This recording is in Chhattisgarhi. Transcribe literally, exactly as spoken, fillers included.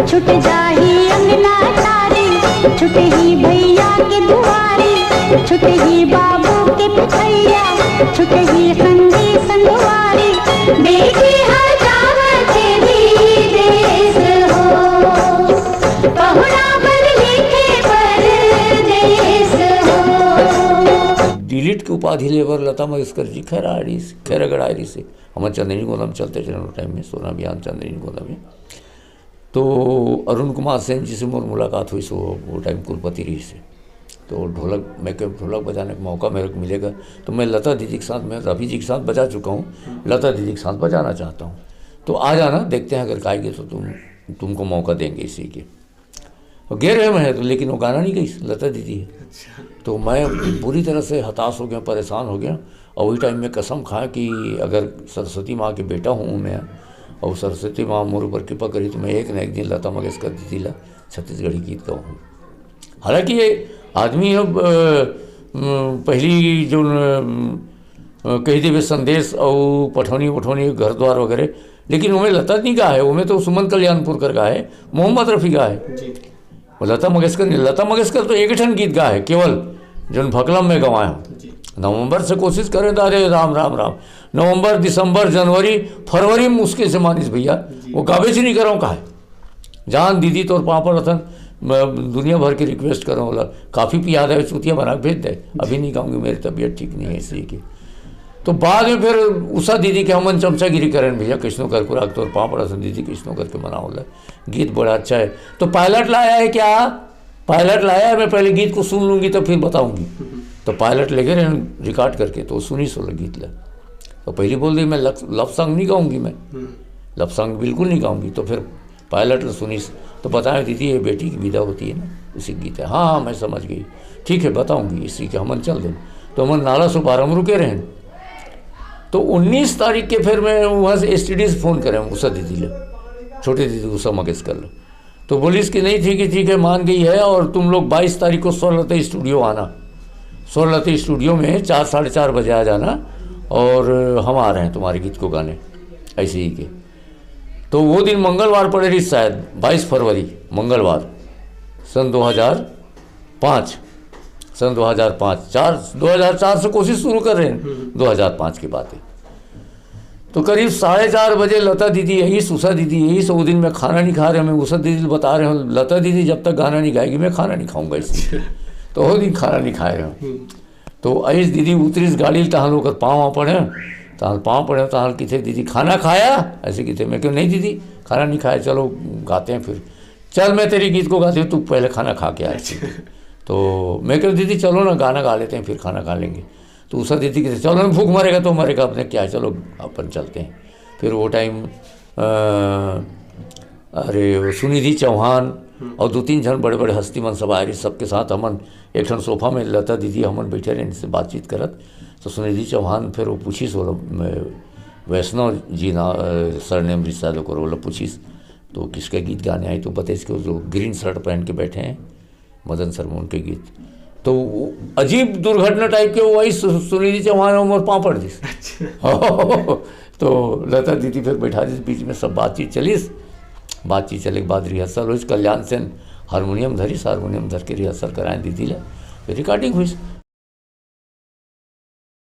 छुट जाही अंगना तारी, छुटही भैया के दुआरी, छुटही बाबू के पिठैया, छुटही संगी संगवारी। बेटी हर जावत हे विदेश हो, पहुना बन लिखे परदेश हो। डीलिट के उपाधि ले बर लता मंगेशकर जी खैरागढ़ से, खैरागढ़ आए रहिस हे। हमर चंद्रिनी गोंदा में चलते चलन टाइम में, सोना बिहान चंद्रिनी गोंदा में। तो अरुण कुमार सेन जी से मोर मुलाकात होइस, वो टाइम कुलपति रहिस हे। तो ढोलक, मैं कहेंव ढोलक बजाने का मौका मेरे को मिलेगा। तो मैं लता दीदी के साथ, मैं रफी जी के साथ बजा चुका हूँ, लता दीदी के साथ बजाना चाहता हूँ, तो आ जाना, देखते हैं अगर गाएगी तो तुम तुमको मौका देंगे इसी के। और गे रहेंव मैं तो, लेकिन वो गाना नहीं गाइस, लता दीदी हे। तो मैं बुरी तरह से हताश हो गया, परेशान हो गया। और वही टाइम में कसम खाएंव कि अगर सरस्वती माँ के बेटा हूँ मैं और सरस्वती माँ मोर ऊपर कृपा करही तो मैं एक ना एक दिन लता मंगेशकर दीदी ला छत्तीसगढ़ी गीत गाऊँ। हालांकि ये आदमी अब, अ, म, पहली जो, अ, कही देवे संदेश और पठौनी वठौनी घर द्वार वगैरह, लेकिन ओमे लता नहीं गाए हे, ओमे तो सुमन कल्याणपुरकर गाए हे, मोहम्मद रफी गाए हे। जी। वो लता मंगेशकर नहीं, लता मंगेशकर तो एक ठन गीत गाए हे केवल, जोन भकलम में गवाए हूँ। जी। नवंबर से कोशिश करेंव दारे, राम राम राम, नवंबर, दिसंबर, जनवरी, फरवरी में मुश्किल से मानिस भैया, वो गाबेच नहीं करेंव काहे। जान दीदी तोर पाँव पड़त हन, मैं दुनिया भर के रिक्वेस्ट करेंव ओला, काफ़ी पिया दे, चूतिया बना के भेज दे, अभी नहीं गाऊंगी, मेरी तबीयत ठीक नहीं है इसी की। तो बाद में फिर उषा दीदी के हमन चमचागिरी करेंव भैया, कइसनो कर कुराक तोर पाँव पड़त हन दीदी, कइसनो करके मनाओ ला, गीत बड़ा अच्छा है। तो पायलट लाया है क्या? पायलट लाया है, मैं पहले गीत को सुन लूंगी तब फिर बताऊंगी। तो पायलट लेके रहेंव रिकॉर्ड करके, तो सुनिस ओला गीत ला। तो पहली बोल दी, मैं लव सॉन्ग नहीं गाऊंगी, मैं लव सॉन्ग बिल्कुल नहीं गाऊंगी। तो फिर पायलट ला सुनिस, तो बताएंव दीदी, ये बेटी की विदा होती है ना, उसी गीत है। हाँ हाँ, मैं समझ गई, ठीक है बताऊंगी, इसी के हमन चल देंव। तो हमन नालासोपारा में रुके रहेंव। तो उन्नीस तारीख के फिर मैं वहाँ से एसटीडी से फ़ोन करेंव उषा दीदी ला, छोटी दीदी उषा मंगेशकर ला। तो बोलिस कि नहीं, ठीक है, ठीक है, मान गई है, और तुम लोग बाईस तारीख को स्वर लता स्टूडियो आना, स्वर लता स्टूडियो में चार, साढ़े चार बजे आ जाना, और हम आ रहे हैं तुम्हारे गीत को गाने, ऐसे ही के। तो वो दिन मंगलवार पड़े रहिस शायद, बाईस फरवरी, मंगलवार, सन दो हज़ार पाँच, सन दो हज़ार पाँच, चार, दो हज़ार चार से कोशिश शुरू कर रहेंव, दो हज़ार पाँच की बात है। तो करीब साढ़े चार बजे लता दीदी आइस, उषा दीदी आइस, वो दिन मैं खाना नहीं खा रहेंव, मैं उषा दीदी ला बता रहेंव, लता दीदी जब तक गाना नहीं गाएगी, मैं खाना नहीं खाऊंगा इसी। तो वो दिन खाना नहीं खाए रहेंव। तो आइस दीदी, उतरिस गाड़ी ले, तहाँ ले ओकर पाँव पड़ेंव, तहाँ ले पाँव पड़ेंव, तहाँ ले कहिथे, "दीदी, खाना खाया?" ऐसे कहिथे। मैं कहेंव, "नहीं दीदी, खाना नहीं खाया, चलो गाते हैं फिर।" "चल, मैं तेरे गीत को गाती हूँ, तू पहले खाना खा के आ।" तो मैं कहेंव, "दीदी, चलो ना, गाना गा लेते हैं, फिर खाना खा लेंगे।" तो उषा दीदी कहिथे, "चलो ना, भूख मरेगा तो मरेगा, अपने क्या है, चलो अपन चलते हैं।" फिर वो टाइम, अ, अरे, वो सुनिधि चौहान और दो तीन झन बड़े बड़े हस्ती मन सब आए रहिस, सबके साथ हमन एक ठन सोफा में लता दीदी हमन बैठे रहेन, से बातचीत करत। तो सुनिधि चौहान फिर वो पूछिस, ओला, मैं, वैष्णव जी ना, अ, सरनेम रिहिस शायद ओकर, ओला पूछिस, "तो किसका गीत गाने आए?" तो बताइस कि वो जो ग्रीन शर्ट पहन के बैठे हैं, मदन सरमोहन के गीत। तो वो अजीब दुर्घटना टाइप के, वो आइस सु-, सुनिधि चौहान, वो मोर पाँव पड़ दिस। तो लता दीदी फिर बैठा दिस, बीच में सब बातचीत चलिस। बातचीत चले के बाद रिहर्सल होइस, कल्याण सेन हारमोनियम धरिस, हारमोनियम धर के रिहर्सल कराए दीदी ला, फिर रिकॉर्डिंग होइस।